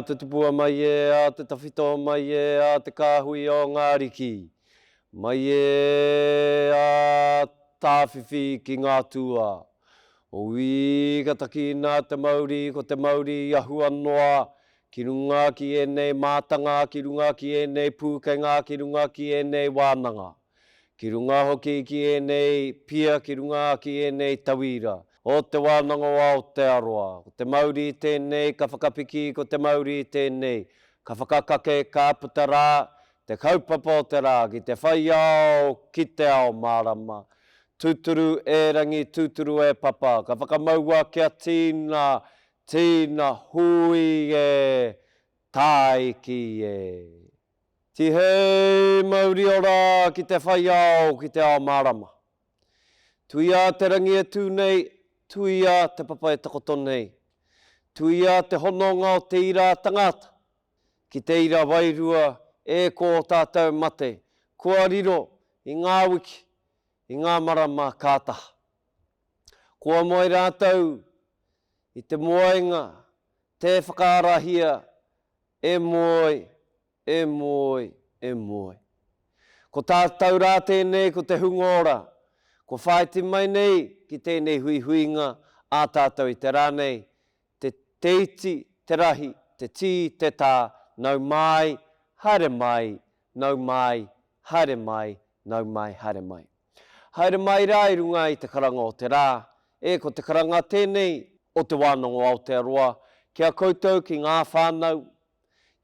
te tupua mai e, a te tawhito mai e, a te kāhui o ngā ariki mai e, a Tāwhiwhi ki ngā tūā. Ui, ka takina te mauri, ko te mauri i ahua noa ki runga ki ēnei mātanga, ki runga ki ēnei pūkenga, ki runga ki ēnei wānanga. Ki runga hoki ki ēnei pia, ki runga ki ēnei tauira o Te Wānanga o Aotearoa. Ko te mauri tēnei ka whakapiki, ko te mauri tēnei ka whakakake, ka puta rā te kaupapa o te rā ki te whai ao, ki te ao mārama. Tūturu e Rangi, tūturu e Papa, ka whakamaua kia tīna, tīna, hui e, tāiki e. Tihei mauri ora ki te whai ao, ki te ao mārama. Tuia te rangi e tū nei, tuia te papa e takoto nei. Tuia te hononga o te ira tangata ki te ira wairua e ko ō tātou mate kua riro i ngā wiki, i ngā marama ka taha. Kua moe rātou i te moenga tē whakaarahia E moe, e moe, e moe. Ko tātou rā tēnei ko te hunga ora, kua whāiti mai nei ki tēnei huihuinga ā tātou i te rā nei, te te iti, te rahi, te tī, te tā, nau mai, haere mai, nau mai, haere mai, nau mai, haere mai. Haere mai rā i runga i te karanga o te rā, e ko te karanga tēnei o Te Wānanga o Aotearoa ki a koutou ki ngā whānau,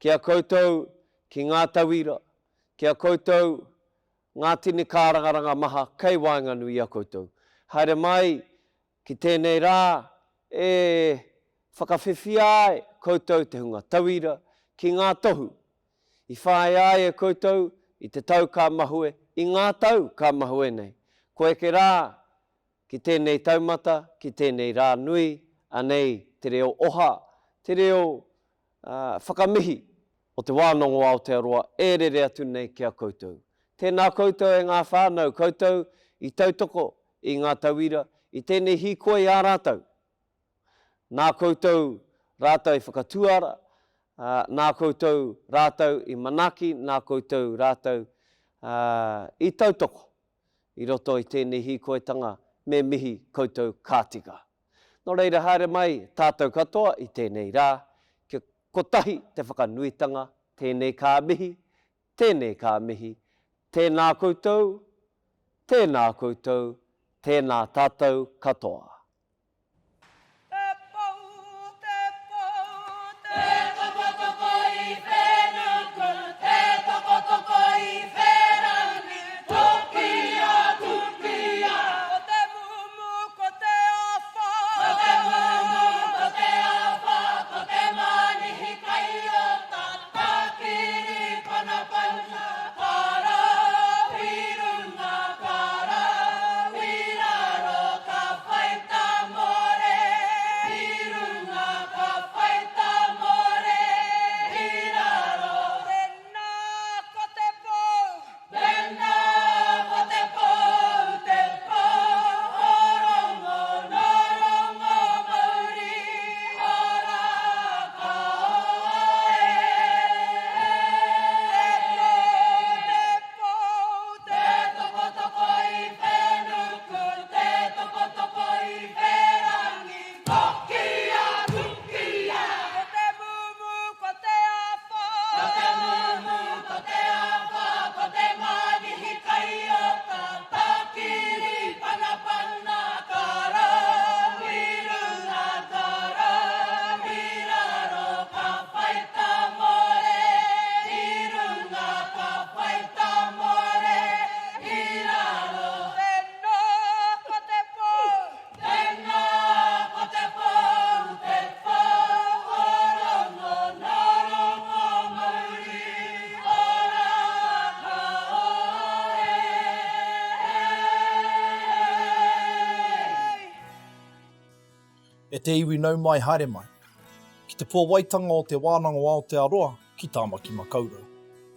ki a koutou ki ngā tauira, ki a koutou ngā tini kārangaranga maha kei waenganui i a koutou. Haere mai ki tēnei rā e whakawhiwhia ai koutou te hunga tauira ki ngā tohu I whāia ai e koutou i te tau ka mahue, i ngā tau ka mahue nei. Kua eke rā ki tēnei taumata, ki tēnei rā nui, anei te reo oha, te reo whakamihi o Te Wānanga o Aotearoa e rere atu nei ki a koutou. Tēnā koutou e ngā whānau, koutou i tautoko i ngā tauira i tēnei hīkoi ā rātou. Nā koutou rātou i whakatuara, ā, nā koutou rātou i manaaki, nā koutou rātou i tautoko i roto i tēnei hīkoitanga, me mihi koutou ka tika. Nō reira haere mai tātou katoa i tēnei rā, kia kotahi te whakanuitanga, tēnei ka mihi, tēnei ka mihi, tēnā koutou, tēnā koutou, tēnā tātou katoa. Te pou, te pou, te tokotoko i whenuku, te tokotoko i wherangi, tukia, tukia. Ko te mumu, ko te awha. Ko te mumu, ko te awha, ko te manihi kai ota, takiri panapana, parau i runga, parau i raro, ka whai tamore i runga, ka whai tamore i raro. Tēnā ko te pou. Tēnā ko te pou, te pou o Rongo, nō Rongo mauri ora ka oa e. Te pou, te pou, te tokotoko i whenuku, te tokotoko i wherangi, tokia, tukia. Ko te mumu, ko te awha. Ko te mumu, ko te awha, ko te mānihi kai ota, takiri panapana, ka rau i runga, ka rau i raro, ka whai tamore i runga, ka whai tamore i raro. Tēnā ko te pou. Tēnā ko te pou, te pou o Rongo, nō Rongo mauri ora ka oa e. E te iwi nau mai haere mai. Ki te puawaitanga o Te Wānanga o Aotearoa ki Tāmaki Makaurau.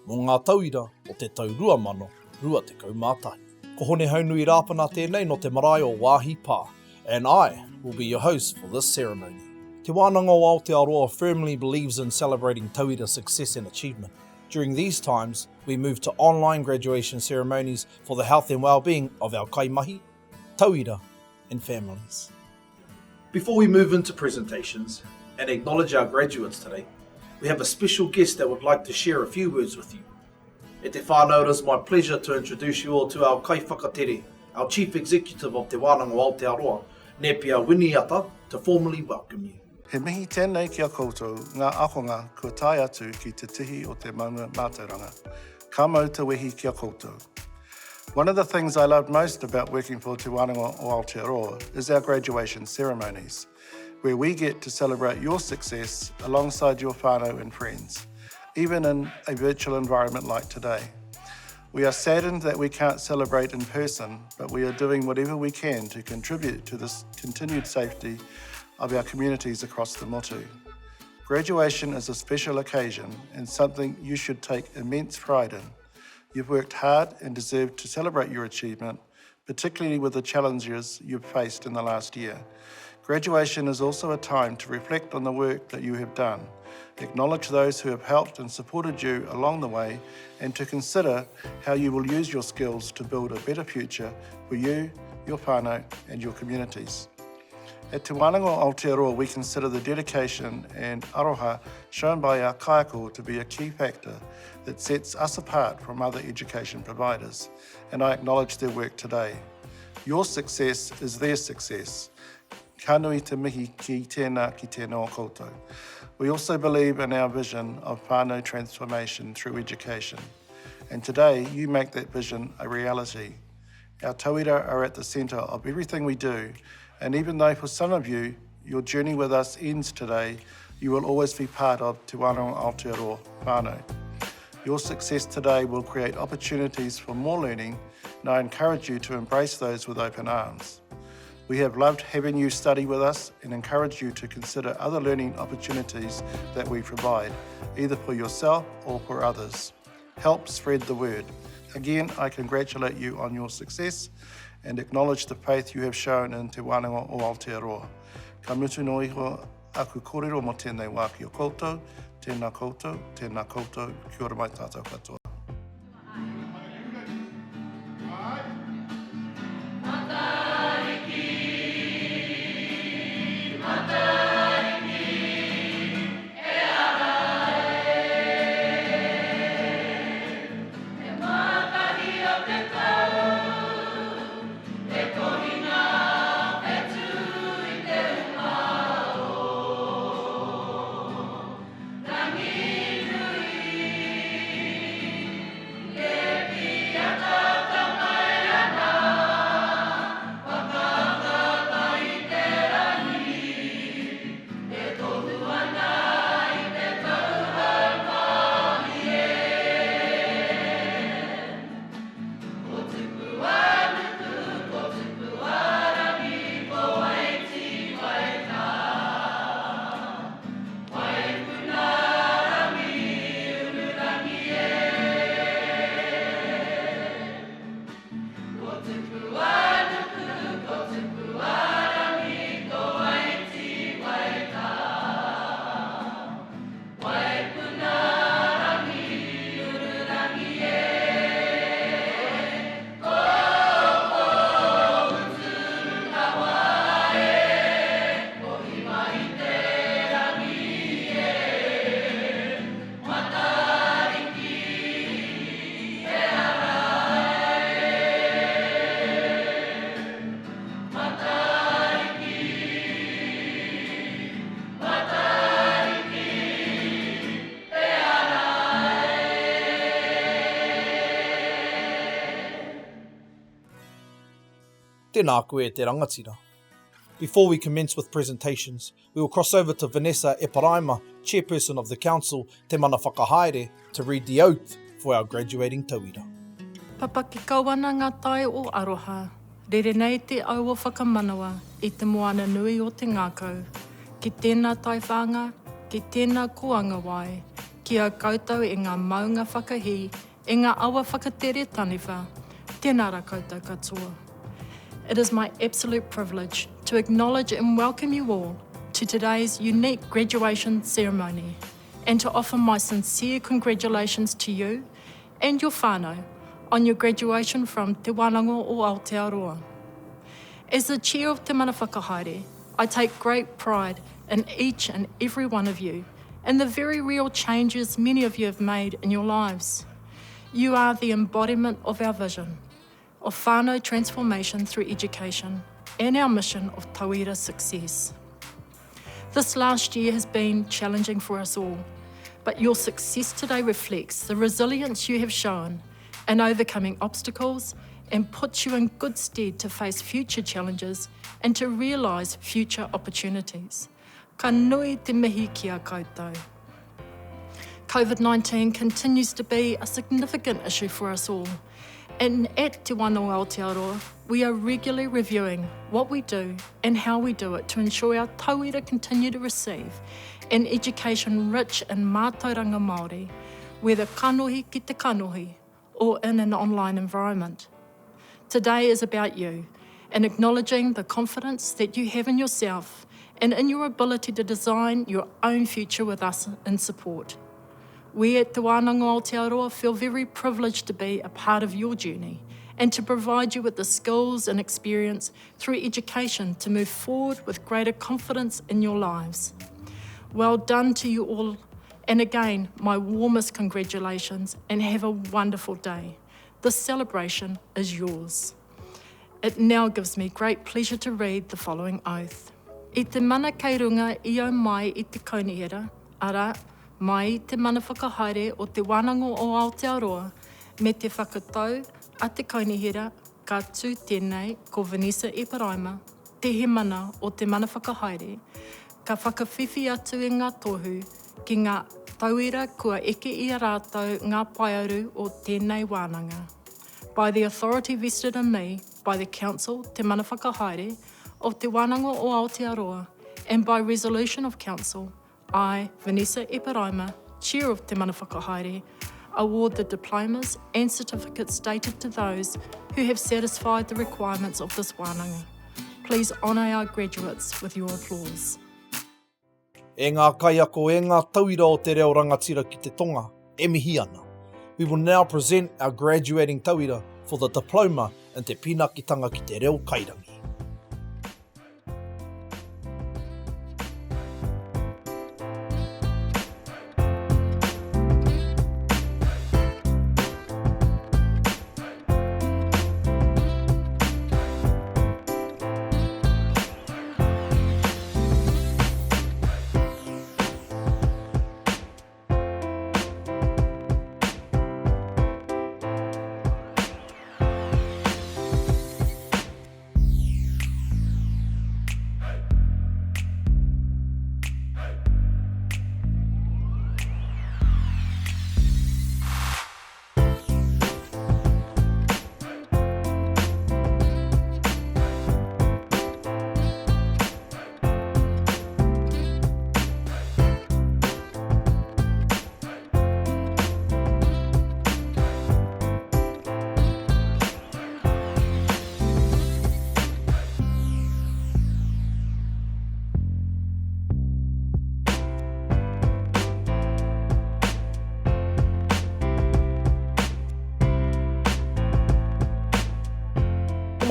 Mō ngā tauira o te tau 2021. Ko Hone Haunui Rāpana tēnei nō te marae o Waahi Pā and I will be your host for this ceremony. Te Wānanga o Aotearoa firmly believes in celebrating tauira success and achievement. During these times, we move to online graduation ceremonies for the health and well-being of our kaimahi, tauira and families. Before we move into presentations and acknowledge our graduates today, we have a special guest that would like to share a few words with you. E te whānau, it is my pleasure to introduce you all to our kaiwhakatere, our Chief Executive of Te Wānanga o Aotearoa, Nepia Winiata, to formally welcome you. He mihi tēnei ki a koutou, ngā ākonga kua tae atu ki te tihi o te maunga mātauranga. Ka mau te wehi ki a koutou. One of the things I love most about working for Te Wānanga o Aotearoa is our graduation ceremonies, where we get to celebrate your success alongside your whānau and friends, even in a virtual environment like today. We are saddened that we can't celebrate in person, but we are doing whatever we can to contribute to the continued safety of our communities across the motu. Graduation is a special occasion and something you should take immense pride in. You've worked hard and deserve to celebrate your achievement, particularly with the challenges you've faced in the last year. Graduation is also a time to reflect on the work that you have done, acknowledge those who have helped and supported you along the way, and to consider how you will use your skills to build a better future for you, your whānau, and your communities. At Te Wānanga o Aotearoa, we consider the dedication and aroha shown by our kaiako to be a key factor that sets us apart from other education providers, and I acknowledge their work today. Your success is their success. Ka nui te mihi ki tēnā, ki tēnā o koutou. We also believe in our vision of whānau transformation through education, and today you make that vision a reality. Our tauira are at the centre of everything we do, and even though for some of you, your journey with us ends today, you will always be part of Te Wānanga Aotearoa whānau. Your success today will create opportunities for more learning, and I encourage you to embrace those with open arms. We have loved having you study with us and encourage you to consider other learning opportunities that we provide, either for yourself or for others. Help spread the word. Again, I congratulate you on your success and acknowledge the faith you have shown in Te Wānanga o Aotearoa. Ka mutu noa iho aku kōrero mō tēnei wā ki a koutou, tēnā koutou, tēnā koutou, kia ora mai tātou katoa. Tēnā koe e te rangatira. Before we commence with presentations, we will cross over to Vanessa Eparaima, Chairperson of the Council, Te Mana Whakahaere, to read the oath for our graduating tauira. Papaki kau ana ngā tai o aroha, rere nei te au o whakamanawa i te moana nui o te ngākau, ki tēnā taiwhanga, ki tēnā kōanga wai, ki a koutou e ngā maunga whakahī, e ngā awa whakatere taniwha, tēnā rā koutou katoa. It is my absolute privilege to acknowledge and welcome you all. to today's unique graduation ceremony and to offer my sincere congratulations to you and your whānau on your graduation from Te Wānanga o Aotearoa. As the chair of Te Mana Whakahaere, I take great pride in each and every one of you and the very real changes many of you have made in your lives. You are the embodiment of our vision of whānau transformation through education and our mission of tauira success. This last year has been challenging for us all, but your success today reflects the resilience you have shown in overcoming obstacles and puts you in good stead to face future challenges and to realise future opportunities. Ka nui te mihi ki a koutou. COVID-19 continues to be a significant issue for us all, and at Te Wānanga Aotearoa, we are regularly reviewing what we do and how we do it to ensure our tauira continue to receive an education rich in mātauranga Māori, whether kanohi ki te kanohi or in an online environment. Today is about you and acknowledging the confidence that you have in yourself and in your ability to design your own future with us in support. We at Te Wānanga Aotearoa feel very privileged to be a part of your journey and to provide you with the skills and experience through education to move forward with greater confidence in your lives. Well done to you all, and again, my warmest congratulations and have a wonderful day. This celebration is yours. It now gives me great pleasure to read the following oath. I te mana kei runga i au mai i te kaunihera, arā, mai i te mana whakahaere o Te Wānanga o Aotearoa me te whakatau a te kaunihera ka tū tēnei ko Vanessa Eparaima, te hemana o te mana whakahaere, ka whakawhiwhi atu i ngā tohu ki ngā tauira kua eke i a rātou ngā paearu o tēnei wānanga. By the authority vested in me by the Council, Te Mana Whakahaere, of Te Wānanga o Aotearoa and by resolution of Council, I, Vanessa Eparaima, Chair of Te Mana Whakahaere, award the diplomas and certificates dated to those who have satisfied the requirements of this wānanga. Please honour our graduates with your applause. E ngā kaiako, e ngā tauira o te reo rangatira ki te tonga, e mihi ana. We will now present our graduating tauira for the Diploma in Te Pīnakitanga ki te Reo Kairangi.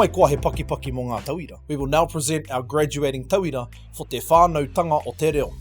Homai koa he pakipaki mō ngā tauira. We will now present our graduating tauira for te whānautanga o te reo.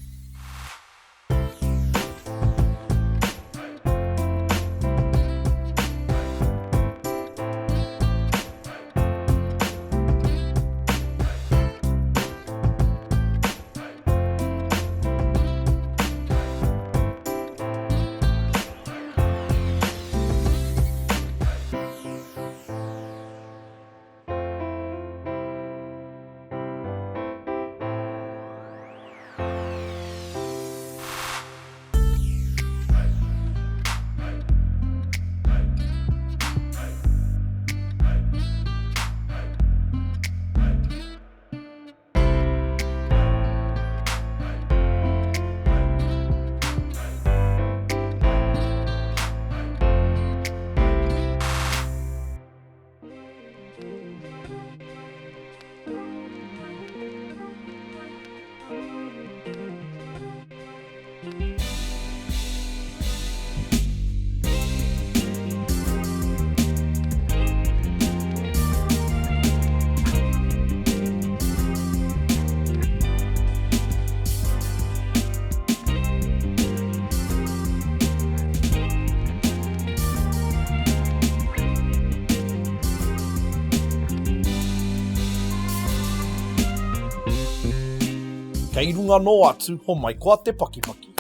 Kei runga nō atu homai koa te pakipaki.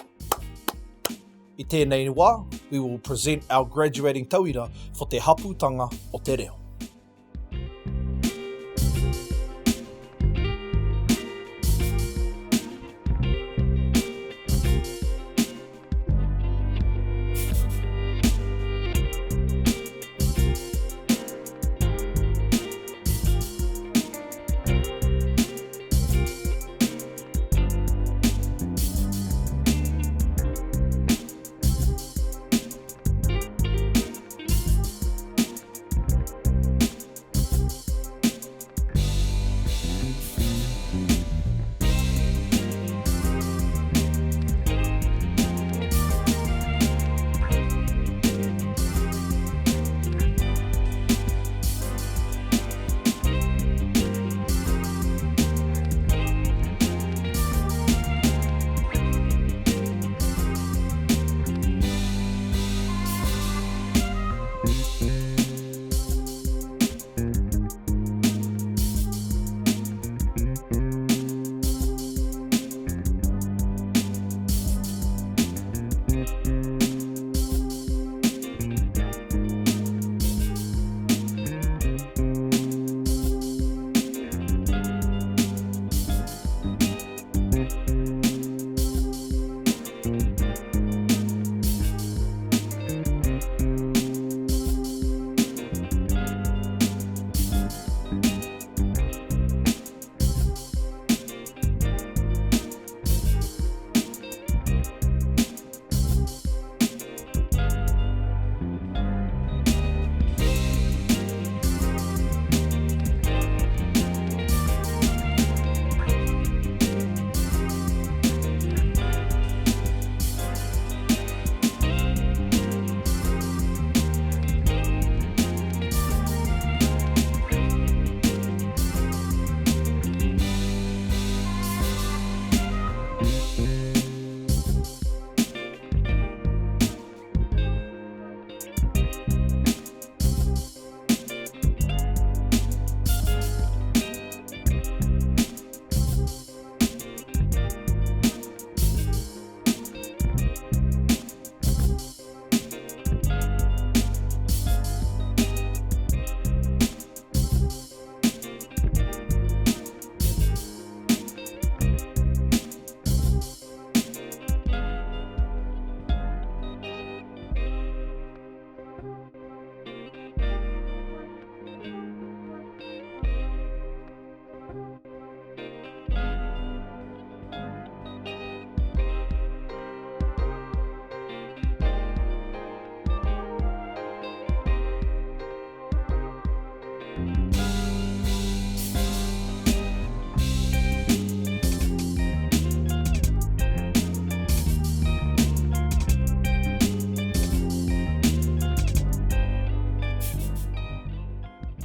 I tēnei wā, we will present our graduating tauira for te hapūtanga o te reo.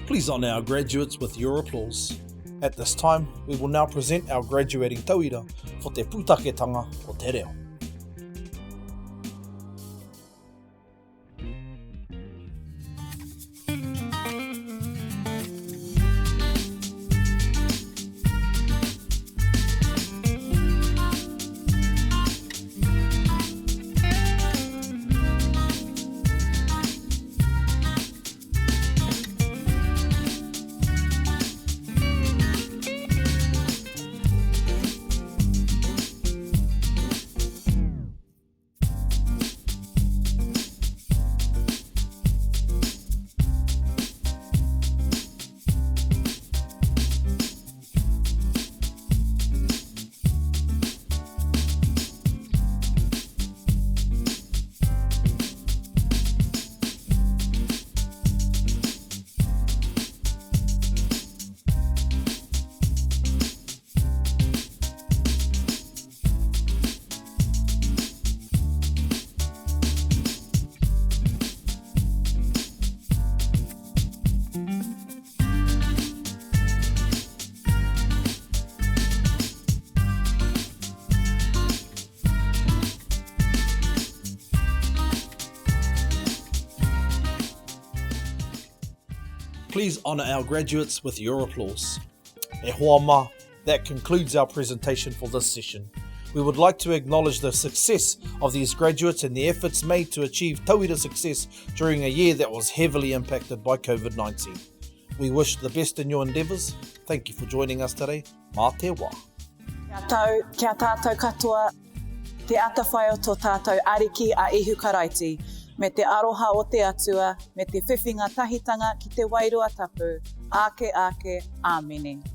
Please honour our graduates with your applause. At this time, we will now present our graduating tauira for te pūtaketanga o te reo. Please honour our graduates with your applause. E hoa mā, That concludes our presentation for this session. We would like to acknowledge the success of these graduates and the efforts made to achieve tauira success during a year that was heavily impacted by COVID-19. We wish the best in your endeavours. Thank you for joining us today. Mā te wā. Kia tau, ki a tātou katoa, te atawhai o to tātou Ariki a Ihu Karaiti, me te aroha o te Atua, me te whiwhinga tahitanga ki te Wairua Tapu, āke āke, āmene.